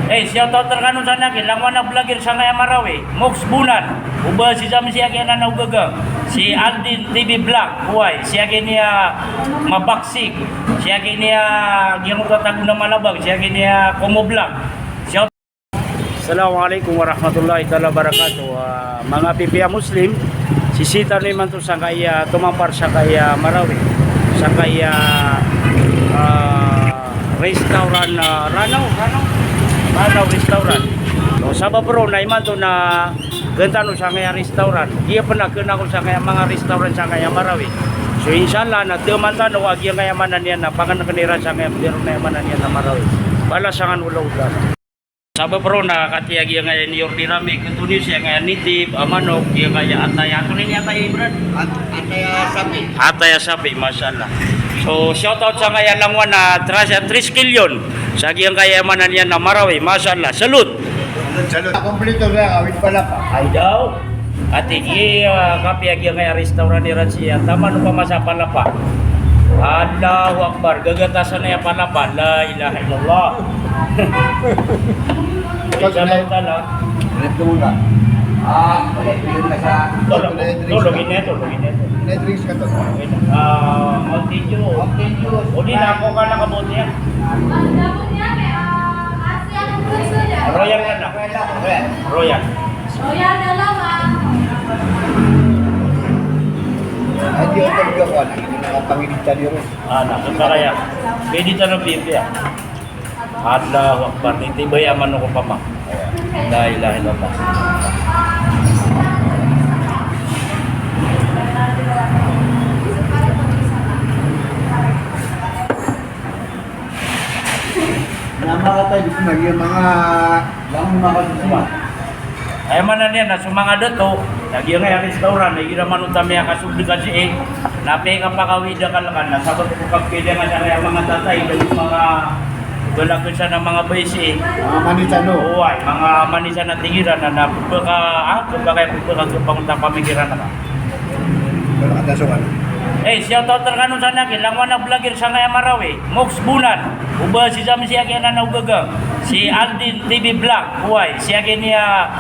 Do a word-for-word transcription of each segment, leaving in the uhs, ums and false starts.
Eh, shout out rkano san aki, langowan a vlogger sangkaya Marawi, Mox Bunan, o ba si Sam siyaki anan a ogaga, si Aldin T V Vlog, oway, siyaki niya Mabaksik, siyaki niya giyangkoto a tago na Malabang, siyaki niya Komo Vlog. Shout Assalamu alaikum warahmatullahi taala wabarakatuh. Ah, manga pipiya Muslim, sisii tano imanto sangkaya tomampar sangkaya Marawi, sangkaya, ah, restaurant, ah, Ranaw, Ranaw, Ranaw Restaurant. So, sabap roo na imanto na gantano sangkaya restaurant. Giya pn a kna ko sangkaya manga restaurant sangkaya Marawi. So, inshallah na dn man tano a giyangkaya maana niyan na pangnngkn iran sangkaya pd iran a maana niyan na Marawi. Balasan kano o Allahu Taala. Sabap roo na katii a giyangkaya iniorder ami, katoon iyo sangkaya nitib a manok, giyangkaya atay, antonaa ini atay, brad? At-, atay a sapi. Atay a sapi, masha Allah. So, shout out sangkaya langowan a tras-, tris kilyon sa giyangkaya maana niyan na Marawi, masha Allah. Salute. Salute. Kompleto na, awid palapa. Ay daw. Ati, i, ah, kapiya giyangkaya restaurant iran sii, taman o pamasa a palapa. Allahu Akbar, gagatasan aya palapa. La ilaha illallah. Insha Allah taala. Tolong, tolong, ini, tolong, ini. Ah, Mountain Dew. Mountain Dew. O di na ako ka na kabuti ya. Royal ka na. Royal. Ay, di ako talaga ko, ano, hindi nakapangidita di ako. Ah, na, kung kaya, pwede ka na, P P, ah. Allahu Akbar. Hindi ba yaman ako pa, ma? La ilaha illallah. Na makatay dito, naging mga, mga kasusunod. Aya maana niyan na so manga dato, na giyangkaya restaurant, na igira man oto a miyakasold ka sii, na pkapakawid akal ka, na sabap ko kapkilaya nga sangkaya manga tatay, da so manga balakn san a manga bai sii. Manga manisan, no? Oway, manga manisan a tig iran, na, na pphaka, ah, pphaka, pphaka, pphaka, pamikiran ka. Eh, shout out rkano san aki, langowan a vlogger sangkaya Marawi, Mox Bunan, o ba si Sam siyaki anan a ogaga, si Aldin T V Vlog, oway, siyaki niya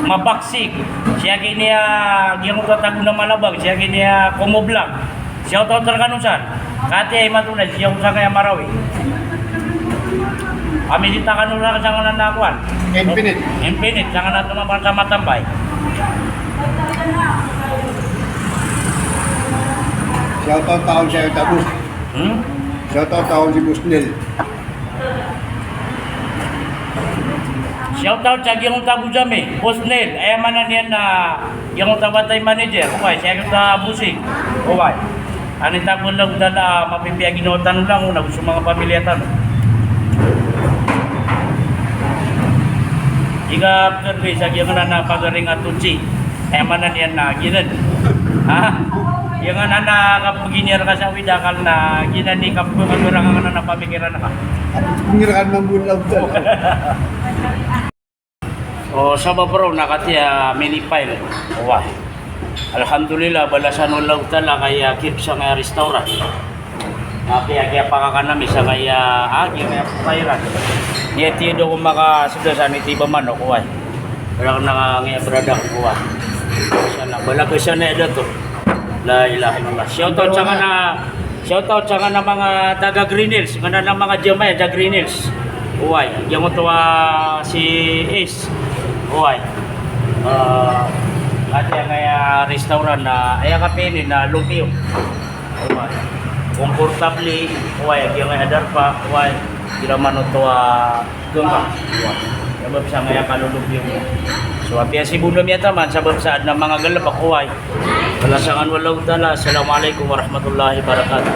Mabaksik, siyaki niya giyangkoto a tago na Malabang, siyaki niya Komo Vlog. Shout out rkano san. Katii a imanto na, siyaki sangkaya Marawi. Ami di takano lang sangkanan a kowan. Infinite. Infinite, sangkanan a tomampar sa Matambay. Shout out taon siya yung tabos. Hmm? Shout out taon si Busnel. Shout out sa giyangkoto a boss ami, Boss Neil. Aya maana niyan na giyangkoto a batay manager. Oway, siyaki oto a bossing. Oway. Anita ko lang dala mapipiya ginawa tano lang, o na so manga pamilya tano. Iga pkarbay sa giyangkanan a pagaring a Tutsi. Aya maana niyan na giyanan. Ha? Giyangkanan a kapagini rka sa awid a akal na giyanan i kapagorang angkanan a pamikiran ka. Pamikiran ka mambo na utal. O, sabap roo na katii a mini file. Oway. Alhamdulillah, balasan o Allahu Taala kaya kip sangkaya restaurant. Aki, aki, apakakan ami sangkaya, aki, kaya pairan. Niya tiyo do ko makasold sa nitib a manok, oway. Wala ka na nga, nga brada ko, oway. Masha Allah, bala ka siya na ida to. La ilaha illallah. Shout out sangkanan, shout out sangkanan a manga taga Green Hills, sangkanan a manga jamaah sa Green Hills. Oway, giyangkoto a si Ace. Oway. Ah, ati angkaya restaurant na, aya kapiya ini na lumpio. Oway. Komportable, oway, giyangkaya darpa, oway. Igira man oto a gangka. Oway. Sabap sangkaya kalolog iyo. So, apiya si Bono miyataman, sabap sa adn a manga galbk, oway. Balasan kano o Allahu Taala. Assalamu alaikum warahmatullahi wabarakatuh.